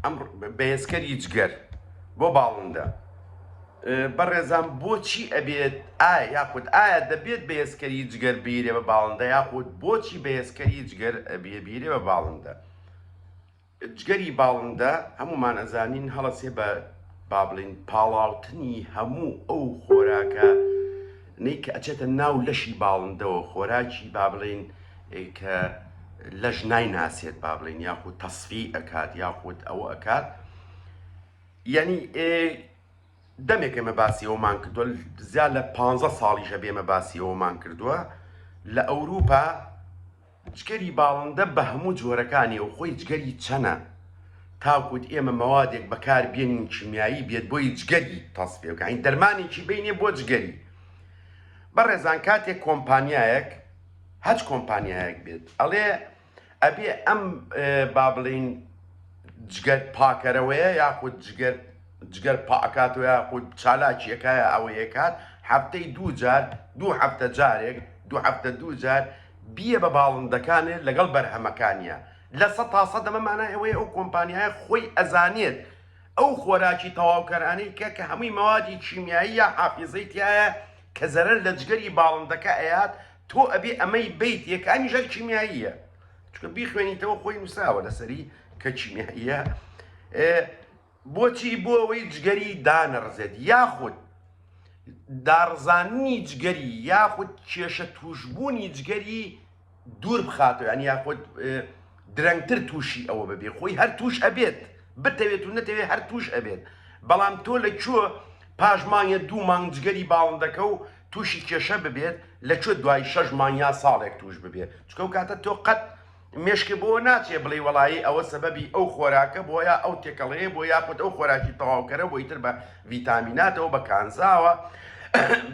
ئەم بەهێزکەری جگەر بۆ باڵندە بەڕێزان بۆچی ئەبێت ئایا یاخود ئایا دەبێت بەهێزکەری جگەر بیرێ بە باڵندە یاخود بۆچی بەهێزکەری جگەر ئەبێ بیرێ بە باڵندە جگەری باڵندە هەموومان ئەزانین هەڵەسێ بە با بڵێین پاڵاوتنی هەموو ئەو خۆراکە نەی کە ئەچێتە ناو لەشی باڵندەوە خۆراکی با بڵێین کە لەش نایناسێت با بڵێین یاخود تەسفی ئەکات یاخود ئەوە ئەکات یعنی دەمێک ئێمە باسی ئەومان کردووە زیاد لە پ ساڵیشە بێمە باسی ئەومان کردووە لە ئەوروپا جگەری باڵندە بە هەموو جۆرەکانیەوە خۆی جگەری چەنە تاکوت ئێمە مەوادێک بەکار بێنین کیمیایی بێت بۆی جگەری تەسفیە بکە یانی دەرمانێکی بینێ بۆ جگەری بەڕێزان کاتێک کۆمپانیایەک هەچ کۆمپانیایەک بێت ئەڵێ ئەبێ ئەم با بڵین جگەر پاکەرەوەیە یاخود جگەر جگەر پاکاتەوە یاخود چالاکیەکایە ئەوەیەکات هەفتەی دوو جار دوو هەفتە جارێک دوو هەفتە دوو جار بیە بە باڵندەکانێ لەگەڵ بەرهەمەکانیا 100% ئەمە مانای ئەوەیە ئەو کۆمپانیایە خۆی ئەزانێت ئەو خۆراکی تەواوکەرانەی کە کە هەمووی مەوادی کیمیایی یا حافیزەی تیایە کە زەرەر لە جگەری باڵندەکە ئەیات تۆ ئەبێ ئەمەی بیت کە ئەمیش هەر کیمیاییە چونکە بیخوێنیتەوە خۆی نووسراوە لەسەری کە کیمیاییە بۆچی بۆ ئەوەی جگەری دانەڕزێت یاخود داڕزاننی جگەری یاخود کێشە توشبوونی جگەری دوور بخاتەوە یانی یاخود درەنگتر تووشی ئەوە ببێ خۆی هەر توش ئەبێت بتەوێت و نەتەوێت هەر توش ئەبێت بەڵام تۆ لە کوێ پاش مانگە دوو مانگ جگەری باڵندەکە و تووشی کێشە ببێت لە کوێ دوای شەش مانگ یا ساڵێک توش ببێت چونکە ئەو کاتە تۆ قەت مێشکت بۆ ناچێ بڵێی وەڵایی ئەوە سەبەبی ئەو خۆراکە بۆ یا ئەو تێکەڵەیە بۆ یاخود ئەو خۆراکی تەواوکەرە بۆ ئیتر بە ڤیتامیناتەوە بە کانزاوە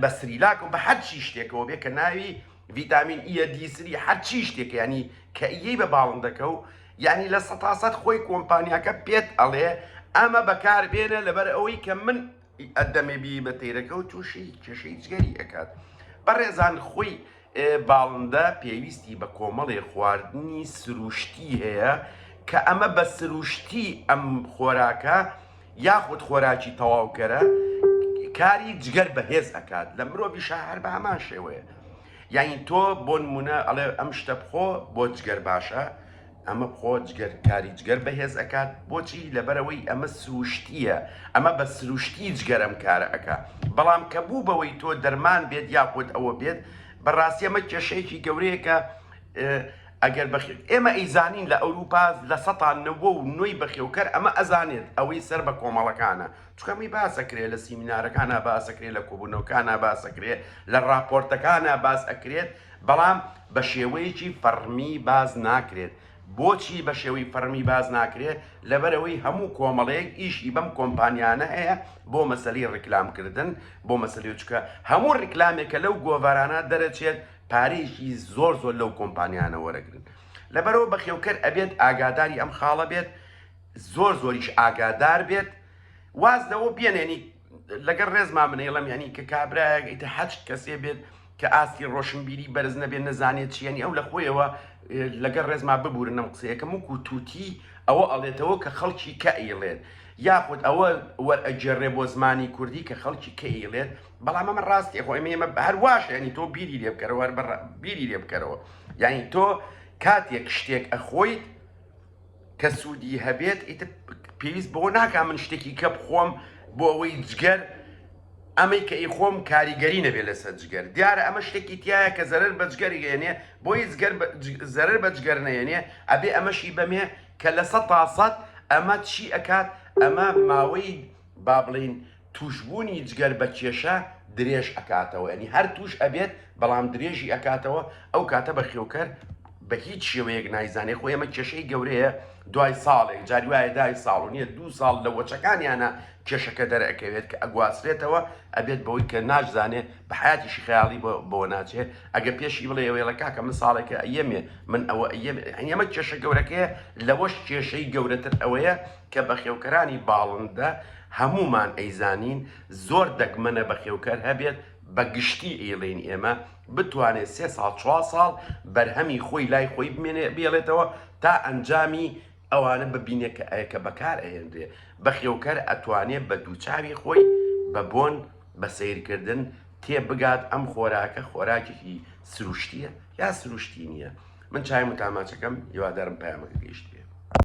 بە سریلاک و بە هەرچی شتێکەوە بێ کە ناوی ڤیتامین ئیە دی سری هەرچی شتێکە ینی کە ئیەی بە باڵندەکە و یعنی 100% خۆی کۆمپانیاکە پێت ئەڵێ ئەمە بەکار بێنە لەبەر ئەوەی کە من ئەدەمێ بی بە تەیرەکە و تووشی کێشەی جگەری ئەکات بەڕێزان خۆی باڵندە پێویستی بە کۆمەڵێ خواردنی سروشتی هەیە کە ئەمە بە سروشتی ئەم خۆراکە یاخود خۆراکی تەواوکەرە کاری جگەر بەهێز ئەکات لە مرۆڤیشا هەر بە هەمان شێوەیە یعنی تۆ بۆ نمونە ئەڵێ ئەم شتە بخۆ بۆ جگەر باشە ئەمە بخۆ جگەر کاری جگەر بەهێز ئەکات بۆچی لەبەرئەوەی ئەمە سروشتیە ئەمە بە سروشتی جگەر ئەم کارە ئەکا بەڵام کە بوو بەوەی تۆ دەرمان بێت یاخود ئەوە بێت بەڕاستی ئەمە کێشەیەکی گەورەیە کە ئەگەر بەخێ ئێمە ئەیزانین لە ئەوروپا لە سەتا نەوە و نۆی بەخێوکەر ئەمە ئەزانێت ئەوەی سەر بە کۆمەڵەکانە چونکە ئەمەی باس ئەکرێ لە سیمینارەکانا باس ئەکرێ لە کۆبوونەوەکانا باس ئەکرێ لە ڕاپۆرتەکانا باس ئەکرێت بەڵام بە شێوەیەکی فەڕمی باس ناکرێت. بۆچی بە شێوەی فەڕمی باس ناکرێت؟ لەبەرئەوەی هەموو کۆمەڵەیەک ئیشی بەم کۆمپانیانە هەیە بۆ مەسەلەی ڕیکلام کردن، بۆ مەسەلەی چونکە هەموو ڕیکلامێک کە لەو گۆڤارانە دەرەچێت پارەیەکی زۆر زۆر لەو کۆمپانیانە وەرەگرن. لەبەرئەوە بەخێوکەر ئەبێت ئاگاداری ئەم خاڵە بێت، زۆر زۆریش ئاگادار بێت، واز لەوە بێنێنی لەگەڵ ڕێزما من ئەیڵێم یانی کە کابرایەک ئیتر هەچ کەسێ بێت کە ئاستی ڕۆشنبیری بەرز نەبێت نەزانێت چی یانی ئەو لە خۆیەوە لەگەڵ ڕێزما ببورن ئەم قسەیەکەم وەکو توتی ئەوە ئەڵێتەوە کە خەڵکی کە ئەیڵێت یاخود ئەوە وەرئەگێڕێ بۆ زمانی کوردی کە خەڵکی کە ئەیڵێت بەڵام ئەمە ڕاستیە خۆ ئێمە هەر واش یانی تۆ بیری لێ بکەرەوە هەر بیری لێ بکەرەوە یانی تۆ کاتێک شتێک ئەخۆیت کە سوودی هەبێت ئیتر پێویست بەوە ناکا من شتێکی کە بخۆم بۆ ئەوەی جگەر ئەمەی کە ئیخۆم کاریگەری نەبێت لەسەر جگەر دیارە ئەمە شتێکی تایە کە زەرەر بە جگەر گەێنێ بۆی جگەر زەرەر بە جگەر نەیەنێ ئەبێ ئەمەشی بەمێ کە 100% ئەمە چی ئەکات ئەمە ماوەی با بڵین توشبوونی جگەر بە کێشە درێژ ئەکاتەوە یانی هەر توش ئەبێت بەڵام درێژی ئەکاتەوە ئەو کاتە بەخێوکەر بە هیچ شێوەیەک نایزانێ خۆ ئێمە کێشەی گەورەیە دوای ساڵێک جاری وایە دای ساڵ و نییە دوو ساڵ لە وەچەکانیانە کێشەکە دەرئەکەوێت کە ئەگواسرێتەوە ئەبێت بەوەی کە ناشزانێ بە حیاتیشی خەیاڵی بۆ ناچێ ئەگە پێشی بڵێ ئەوێڵە کاکە من ساڵێکە ئەیەمێ من ئەوە ئەیەمێ یانی ئەمە کێشە گەورەکەیە لەوەش کێشەی گەورەتر ئەوەیە کە بەخێوکەرانی باڵندە هەموومان ئەیزانین زۆر دەگمەنە بەخێوکەر هەبێت بە گشتی ئەیڵێین ئێمە بتوانێت سێ ساڵ چوار ساڵ بەرهەمی خۆی لای خۆی بمێنێ بێڵێتەوە. تا ئەنجامی ئەوانە ببینێ کە ئەیە بەکار ئەهێنرێ. بەخێوکەر ئەتوانێ بە دووچاوی خۆی بە بۆن، بە سەیرکردن تێ بگات ئەم خۆراکە خۆراکێکی سروشتیە یا سروشتی نیە. من چایم و تاماچەکەم هیوادارم پەیامەکە گەیشتبێ.